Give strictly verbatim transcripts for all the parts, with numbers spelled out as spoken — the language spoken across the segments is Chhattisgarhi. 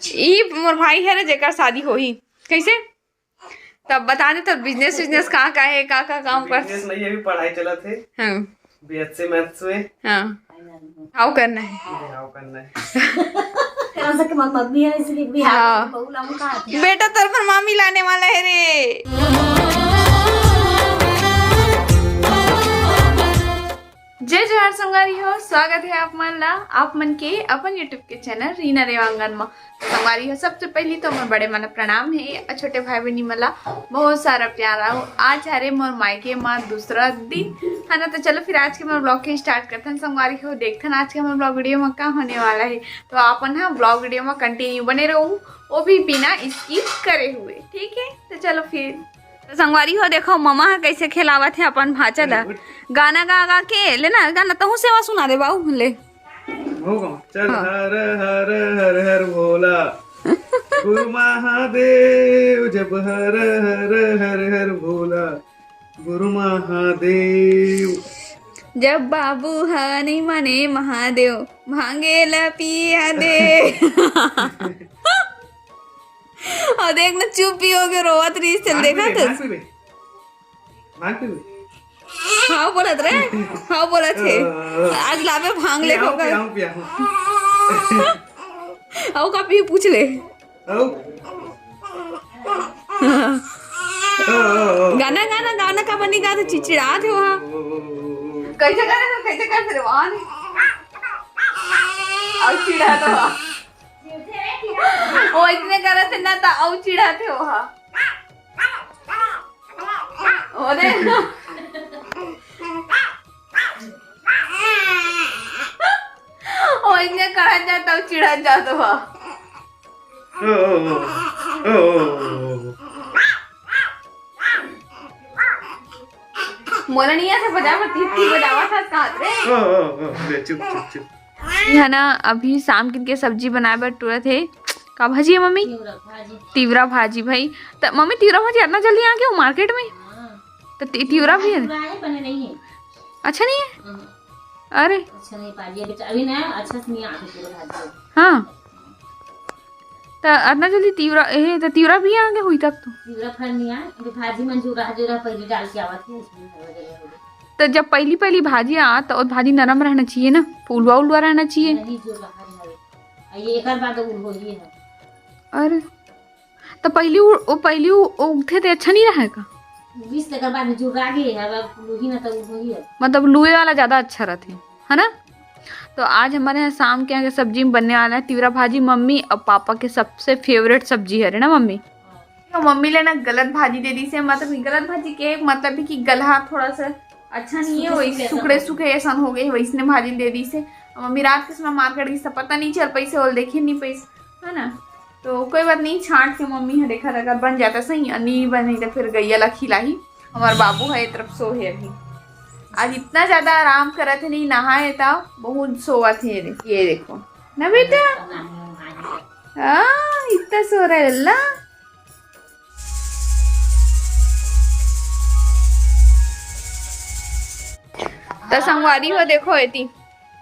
ई मोर भाई हरे, जेकर शादी होही। कैसे? तब बता दे, तोर बिजनेस विजनेस का का हे, का का काम कर? बिजनेस नहीं, अभी पढ़ाई चलत हे। हाँ। बीएससी मैथ्स में। हाँ। बिहाव करना हे। बिहाव करना हे। कौन सा के मम्मी है, इसलिए बिहाव हाँ। के बहू लाऊं कहा थे। बेटा, तोर बर मामी लाने वाला हे रे। जय जोहार संगवारी हो, स्वागत हे आप मन ला, आप मन के अपन YouTube के चैनल रीना देवांगन म। संगवारी हो, सबसे पहली तो मोर बड़े मन ला प्रणाम हे अउ छोटे भाई बहिनी मन ला बहुत सारा प्यार। अउ आज हरे मोर मायके म दूसरा दिन, है ना। तो चलो फिर आज के मोर ब्लॉग के स्टार्ट करथन संगवारी हो, देखथन आज के मोर ब्लॉग वीडियो म का होने वाला हे। तो आप मन ह ब्लॉग वीडियो म कंटिन्यू बने रहू, वो भी बिना स्किप करे हुए, ठीक है। तो चलो फिर तो संगवारी हो, देखो ममा ह कैसे खेलावत हे अपन भांचा ला। गाना गा गा के, ले ना गाना, तहूं सेवा सुना दे बाऊ, ले। हो गा। चल हाँ। हर हर हर हर भोला, गुरु महादेव, जब हर हर हर हर भोला, गुरु महादेव। जब बाबू ह नहीं माने महादेव, भांगे ला पिया दे। अउ देख ना, चुप ही हो गए, रोवत रही, चल देखा तो। हाँ बोलत रे, हाँ बोलत हे। आज लाबे भांग ले होगा। अउ का पी पूछ ले। गाना गाना गाना का बनी गा तो चिचिड़ा थे वहाँ। कैसे कर थे, कैसे कर थे वहाँ? अउ चिढ़ा तो वहाँ। वो इसने करत हे ना, तो अउ चिढ़ा थे वहाँ। अरे। ओ, इतने करत जात अउ चिढ़त जात बा। मोला नहीं आथे बजाए बर, ती, ती बजावत हस कहत रे। ओ, ओ, ओ, ले, चुप, चुप, चुप। ये है ना, अभी शाम किन के सब्जी बनाए बर टूरत हे। का भाजी है मम्मी? तिवरा भाजी। तिवरा भाजी भाई। त मम्मी, तिवरा भाजी इतना जल्दी आ गया मार्केट में? हाँ। त ति-, तिवरा भी है? तिवरा है, बने नहीं है। अच्छा नहीं है? हाँ। अरे। अच्छा नहीं पाजी, अभी तो, अभी ना अच्छा से नहीं आते तिवरा भाजी। हाँ। त इतना जल्दी तिवरा, ए, त तिवरा भी आ गया हुई तब तो। तिवरा फल नहीं आए, अभी भाजी मन जुरा जुरा पहले डाल के आवत है, इसमें हर जगह हो गया। त जब पहली पहली भाजी आ, त वो भाजी नरम रहना चाहिए ना, फूलवा उलवा रहना चाहिए। नहीं, जुरा हर हवे। आ, ये एकर बाद उलहोही है। अरे, त पहली उ-, वो पहली उ-, उगथे ते अच्छा नहीं रहे का? बीस तक बाद जुरा गे है, अब उलहोही ना, त उलहोही है। मतलब लुए वाला ज्यादा अच्छा रहथे, है ना? तो आज हमारे यहाँ शाम के यहाँ के सब्जी में बनने वाला है तिवरा भाजी, मम्मी और पापा के सबसे फेवरेट सब्जी है ना मम्मी। तो मम्मी ले ना गलत भाजी दे दी से, मतलब कि गलत भाजी के मतलब भी कि गलहा थोड़ा सा अच्छा नहीं है, वही सुखड़े सुखड़े ऐसा हो गए, वैसने भाजी दे दी से। मम्मी रात के समय मार्केट गई से पता नहीं चल पैसे और देखे नहीं पैसे, है ना? तो कोई बात नहीं, छांट के मम्मी ह देखा अगर बन जाता सही, और नहीं बने तो फिर गैया ला खिलाही। हमार बाबू है ए तरफ सो है अभी, आज इतना ज्यादा आराम करत है, नहीं नहाए था, बहुत सोवत है। ये देखो ना बेटा, हाँ, इतना सो रहा है लल्ला। त संगवारी हो, देखो एती,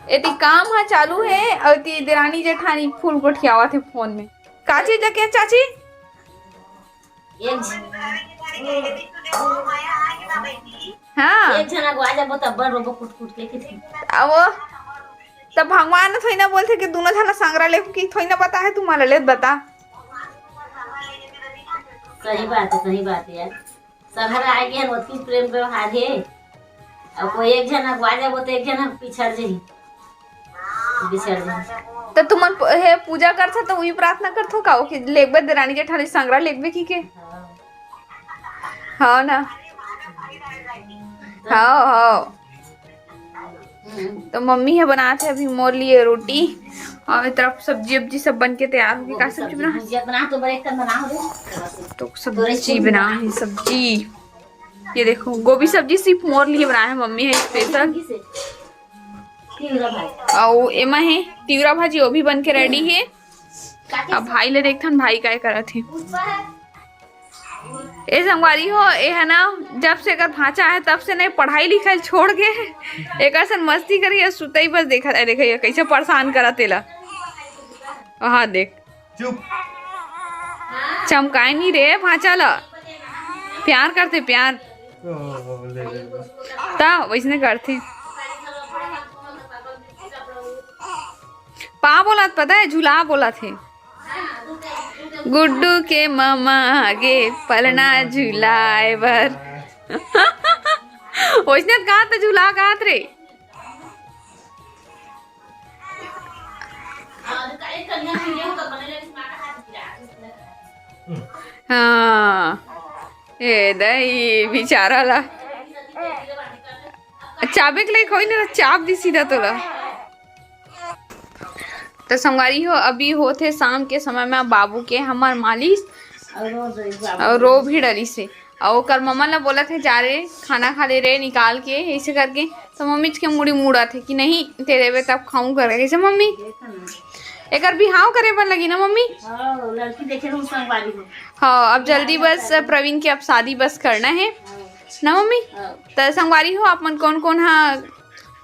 एती काम ह चालू हे, अउ एती देरानी जेठानी फूल गोठियावत हे फोन में। का चीज है के चाची? एक झ-, हाँ। एक झन अगवा जाबो त अब्बड़ रोबो कुट कुट के किथे। अब वो, तब भगवान थोड़ी ना बोलथे कि दोनों झन संगरा ले, कि थोड़ी ना बता है तुम्हारा ले बता। सही बात है, सही बात है यार। संगरा आए गे हन, ओतकीच प्रेम व्यवहार हे। अब कोई एक झन अगवा जाबो, तो एक झन पिछड़ जाही, बिछड़ जाही। तो तुमन प-, हे पूजा करथो, तो उही प्रार्थना करथो का, कि लेगबे देरानी जेठानी संगरा लेगबे की के? हाँ। हाँ ना? हाँ, हाँ। तो मम्मी ह बनात हे अभी मोर लिए रोटी, और ए तरफ सब्जी उब्जी सब बन के तैयार होगी। का सब्जी बना? भुजिया बना तो बड़े कन बना हो रे। तो सब्जी बना है, सब्जी। ये देखो, गोभी सब्जी सिर्फ मोर लिए बनाए हे मम्मी ह स्पेशल। अउ एमा हे तिवरा भाजी, वो भी बन के रेडी हे। अब भाई ले देखथन, भाई काय करत हे। ए संगवारी हो, ए है ना, जब से एकर भांचा है तब से नहीं पढ़ाई लिखाई छोड़ के एकर सन मस्ती करिए, सुतई बस। देखा, ए देखा, ये कैसे परेशान करत एला। हाँ देख, चुप। चमकाए नहीं रे भांचा ला, प्यार करथे प्यार। ओ, ले, ले, ले। त वैसने करथे। पा बोलत पता है, झूला बोलत हे। गुड्डू के ममा आगे पलना झुलाए बर। वैसने कहा त झूला कहत रे। हाँ, ए दई बेचारा ला चाबे के लिए कोई नहीं चाब दी सीधा तोला। तो संगवारी हो, अभी होथे शाम के समय में बाबू के हमर मालिश अउ रो भी डलिस हे। अउ ओकर मम्मा ला बोलत हे, "जा रे, खाना खा ले रे निकाल के," ऐसे करके। तो मम्मी के मुड़ी मुड़त हे कि नहीं, "ते देबे तब खाऊं," करके। कैसे मम्मी? एकर बिहाव करे बर लगी ना मम्मी? हाँ, लड़की देखे रहूं संगवारी हो। हाँ, अब जल्दी बस प्रवीण के अब शादी बस करना है ना मम्मी? हाँ। तो संगवारी हो, आप मन कौन कौन हा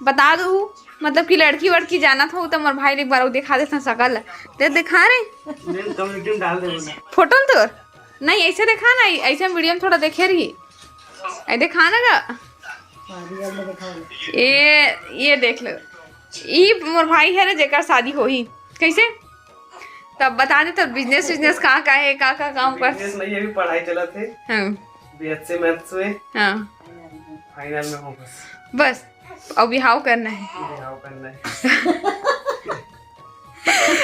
बता दू, मतलब कि लड़की वड़की जानत हो तो मोर भाई ले एक बार वो दिखा देता शकल। दे दिखा रे। नहीं, कम्युनिटी में डाल दे बोला। फोटो ल तोर नहीं, ऐसे देखा ना, ऐसे वीडियो में थोड़ा देखे रही। ऐ देखा ना गा। ये, ये देख लो, ई मोर भाई है रे, जेकर शादी होही। कैसे? तब बता दे, तो बिजनेस विजनेस का का है, का का काम कर? बिजनेस नहीं, अभी पढ़ाई चलत है। हाँ। बीएससी मैथ्स में। हाँ। फाइनल में हो बस। बस, अब बिहाव करना है। बिहाव करना है।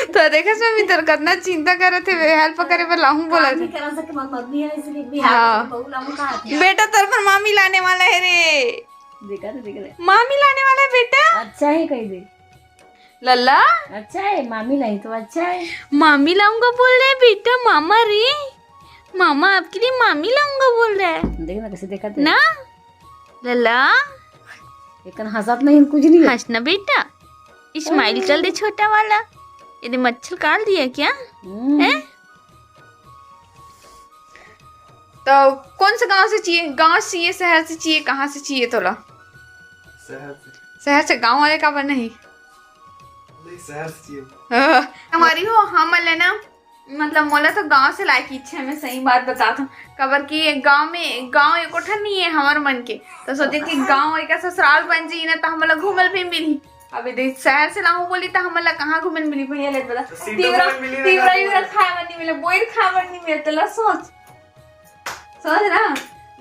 तो देखे मम्मी, तोर कतना चिंता करत हे, हेल्प करे बर लाहूं बोलत हे। नहीं करा सके, मम्मी है, इसलिए बिहाव हाँ। बहू लाऊं कहा थी। बेटा, तोर बर मामी लाने वाला है रे। देखा तो, देखा तो। मामी लाने वाला है बेटा। अच्छा है, कह दे। लल्ला। अच्छा है, मामी लाई तो अच्छा है। मामी लाऊंगा बोल रहा है बेटा, मामा रे, मामा आपके लिए मामी लाऊंगा बोल रहा है। देख ना कैसे देखा तो। ना लल्ला। एकन हंसत नहीं, कुछ नहीं है। हंस ना बेटा, स्माइल कर दे छोटा वाला। ये मच्छर काट दिया क्या? हम्म। हैं? तो कौन से गांव से चाहिए? गांव से चाहिए, शहर से चाहिए, कहाँ से चाहिए तोला? शहर से। शहर से? गांव वाले का बर नहीं? नहीं, शहर से चाहिए। हाँ, हमारी हो, हम लेना, मतलब मोला तो गांव से लाए की इच्छा है, मैं सही बात बतात हूँ। काबर कि गांव में, गांव एको ठन नहीं है हमर मन के, तो सोचे कि गांव एक ससुराल बन जाई ना, तो हमला घूमल भी मिली। अबे देख, शहर से लाहूं बोली तो हमला कहाँ घूमल मिली भैया, ले बता। तो सीधे तिवरा, घूमल मिली ना, तिवरा, ना। तिवरा खाए बर नहीं मिले, बोइर खाए बर नहीं मिले, तो ला सोच। समझ ना,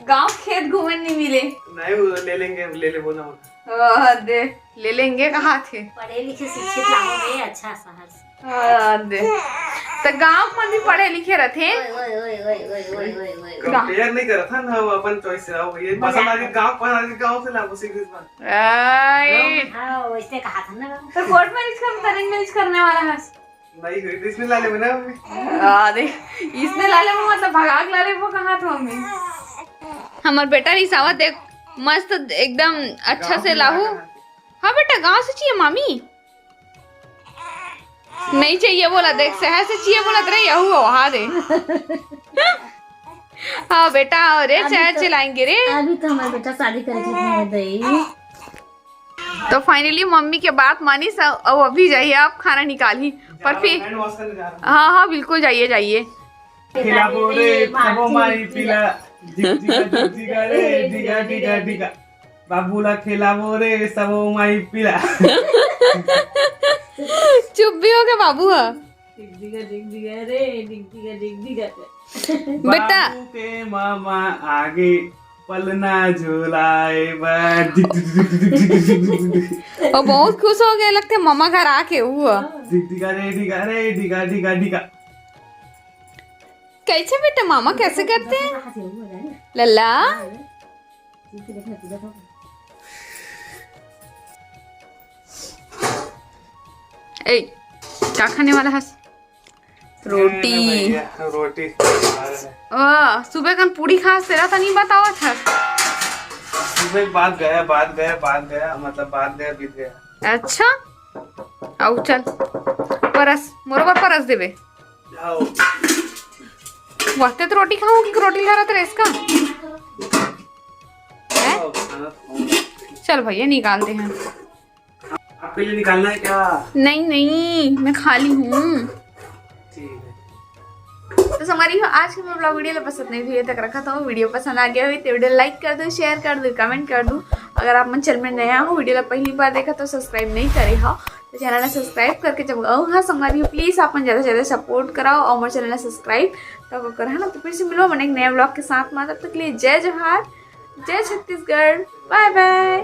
गांव खेत घूमे नहीं मिले। नहीं, वो ले लेंगे, ले ले बोला होगा। हाँ, दे, ले लेंगे कहा थे। पढ़े लिखे शिक्षित लाओगे अच्छा शहर से। हाँ, दे। तो गांव में भी पढ़े लिखे रहते हैं। ओए, ओए, ओए, ओए, ओए, ओए, ओए, ओए। कंपेयर नहीं करत हन, हम अपन चॉइस से आओ, ये पसंद आ गया, गांव पसंद आ गया, गांव से लाओ, सीधी सी बात। आए। हाँ, वैसे कहा था ना। तो कोर्ट मैरिज कर, अरेंज मैरिज करने वाला है। नहीं हुई तो इसने ला ले बना मम्मी। आ, देख, इसने ला ले, वो मतलब भगा के ला ले, वो कहाँ था मम्मी? हमर बेटा रिसावा देख, मस्त एकदम अच्छा से लाहू। हाँ बेटा, गांव से चाहिए मामी? नहीं चाहिए बोला, देख, शहर से चाहिए बोला तेरे, यहू हो, हाँ दे। हाँ बेटा, अरे अभी शहर तो, से लाएंगे रे। अभी तो हमारा बेटा शादी करके नहीं दे। तो फाइनली मम्मी के बात मानिस, अउ अभी जाइए आप खाना निकालही। पर फिर hand wash करने जा रहा हूँ। हाँ, हाँ, बिल्कुल जाइए, जाइए। खिलाबो रे सबो माई पीला, डिगा, डिगा, डिगा रे, डिगा, डिगा, डिगा। बाबू ला खिलाबो रे सबो माई पीला। चुप भी हो गया बाबू, हाँ। डिग डिगा, डिग डिगा रे, डिग डिगा, डिग डिगा रे। बेटा। बाबू के मामा आगे पलना झुलाए बर। डिग डिग डिग डिग डिग डिग डिग डिग। वो बहुत खुश हो गए लगते मामा घर आके हुआ। डिग डिगा रे, डिगा रे, डिगा, डिगा, डिगा। कैसे बेटा, मामा कैसे करते हैं? लल्ला। ए, का खाने वाला हस? रोटी। ए, भैया, रोटी। ओ, सुबह कन पूरी खास तेरा तो नहीं बतावा था। सुबह बाद गया, बाद गया, बाद गया, मतलब बाद गया, बीत गया। अच्छा, आओ चल, परस, मोर बर परस देबे। जाओ। वास्ते तो रोटी खाऊंगी, रोटी ला रहा था इसका। हैं? जाओ, खाना खाओ। चल भैया, निकालते हैं। आपके लिए निकालना है क्या? नहीं, नहीं, मैं खा ली हूँ। ठीक है। तो संगवारी हो, आज के मोर vlog video ला बस अतने दूर तक रखत हँव। Video पसंद आ गया होही तो video like कर दो, share कर दो, comment कर दो। अगर आप मन channel में नया हो, video ला पहली बार देखत हो, subscribe नहीं करे हो तो channel ला subscribe करके जब आओ। हाँ संगवारी हो, please आप मन ज्यादा से ज्यादा support कराओ और मोर channel ला subscribe तब करो, है ना। तो फिर से मिलबो हमन एक नया vlog के साथ में, तब तक के लिए जय जोहार, जय छत्तीसगढ़, bye bye।